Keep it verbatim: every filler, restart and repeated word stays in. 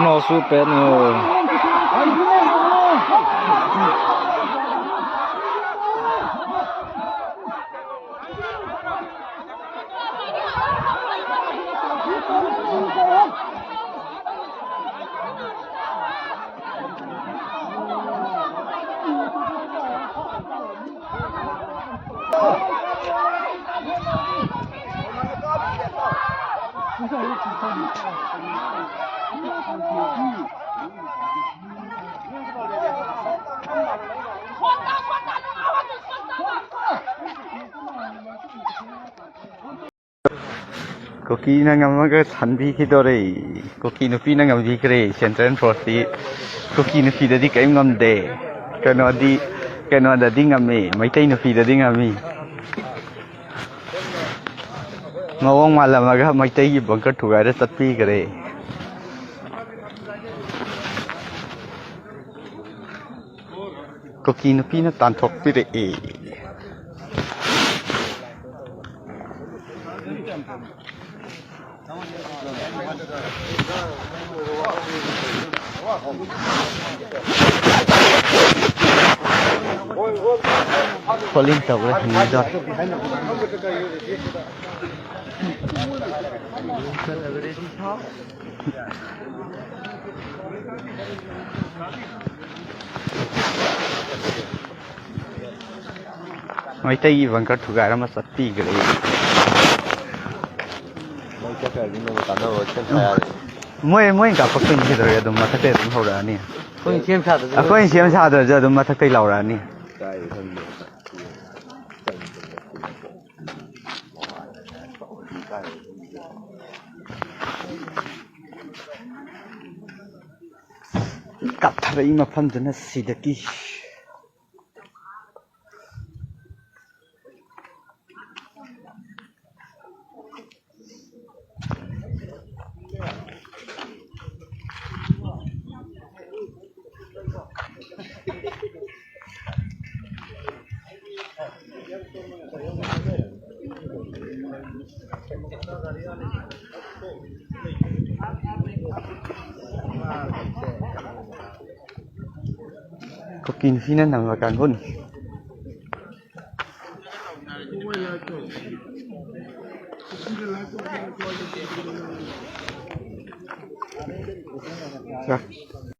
Nô su pet nô. ꯀꯨꯀꯤꯅ ꯉꯝꯃꯒ ꯁꯟꯕꯤꯈꯤꯗꯣꯔꯦ꯫ ꯀꯨꯀꯤ ꯅꯨꯄꯤꯅ ꯉꯝꯕꯤꯈ꯭ꯔꯦ꯫ Central ꯐꯣꯔꯁꯇꯤ ꯀꯨꯀꯤ ꯅꯨꯄꯤꯗꯗꯤ ꯀꯔꯤꯝ ꯉꯝꯗꯦ꯫ ꯀꯩꯅꯣꯗꯤ, ꯀꯩꯅꯣꯗꯗꯤ ꯉꯝꯃꯤ, ꯃꯩꯇꯩ ꯅꯨꯄꯤꯗꯗꯤ ꯉꯝꯃꯤ꯫ ꯃꯑꯣꯡ ꯃꯥꯜꯂꯝꯃꯒ ꯃꯩꯇꯩꯒꯤ ꯕꯪꯀꯔ ꯊꯨꯒꯥꯏꯔ ꯆꯠꯄꯤꯈ꯭ꯔꯦ꯫ ꯀꯨꯀꯤ ꯅꯨꯄꯤꯅ ꯇꯥꯟꯊꯣꯛꯄꯤꯔꯛꯏ꯫ ꯐꯣꯂꯤꯡ ꯇꯧꯈ꯭ꯔꯦ, ꯍꯤꯡꯂꯤꯗꯣ꯫ ꯃꯩꯇꯩꯒꯤ ꯕꯪꯀꯔ ꯊꯨꯒꯥꯏꯔꯝꯃ ꯆꯠꯄꯤꯈ꯭ꯔꯦ꯫ ꯃꯣꯏ ꯆꯠꯈ꯭ꯔꯗꯤ ꯅꯣꯡꯃ ꯀꯥꯟꯅꯕ ꯁꯦꯝ ꯁꯥ ꯌꯥꯔꯦ꯫ ꯃꯣꯏ, ꯃꯣꯏꯅ ꯀꯥꯞꯄꯛꯇꯣꯏꯅꯤ ꯀꯩꯗꯧꯔꯒꯦ, ꯑꯗꯨꯝ ꯃꯊꯛꯇꯩ ꯑꯗꯨꯝ ꯍꯧꯔꯛꯑꯅꯤ꯫ ꯑꯩꯈꯣꯏꯅ ꯁꯦꯝ ꯁꯥꯗ꯭ꯔꯁꯨ ꯑꯩꯈꯣꯏꯅ ꯁꯦꯝ ꯁꯥꯗ꯭ꯔꯁꯨ ꯑꯗꯨꯝ ꯃꯊꯛꯇꯩ ꯂꯥꯎꯔꯛꯑꯅꯤ꯫ ꯀꯥꯏꯗ ꯈꯪꯗꯦ꯫ ꯀꯥꯞꯊꯔꯛꯏ ꯃꯐꯝꯗꯨꯅ ꯁꯤꯗꯒꯤ꯫ ꯀꯤꯟꯁꯤꯅ ꯅꯝꯕ ꯀꯥꯡꯕꯨꯅꯤ꯫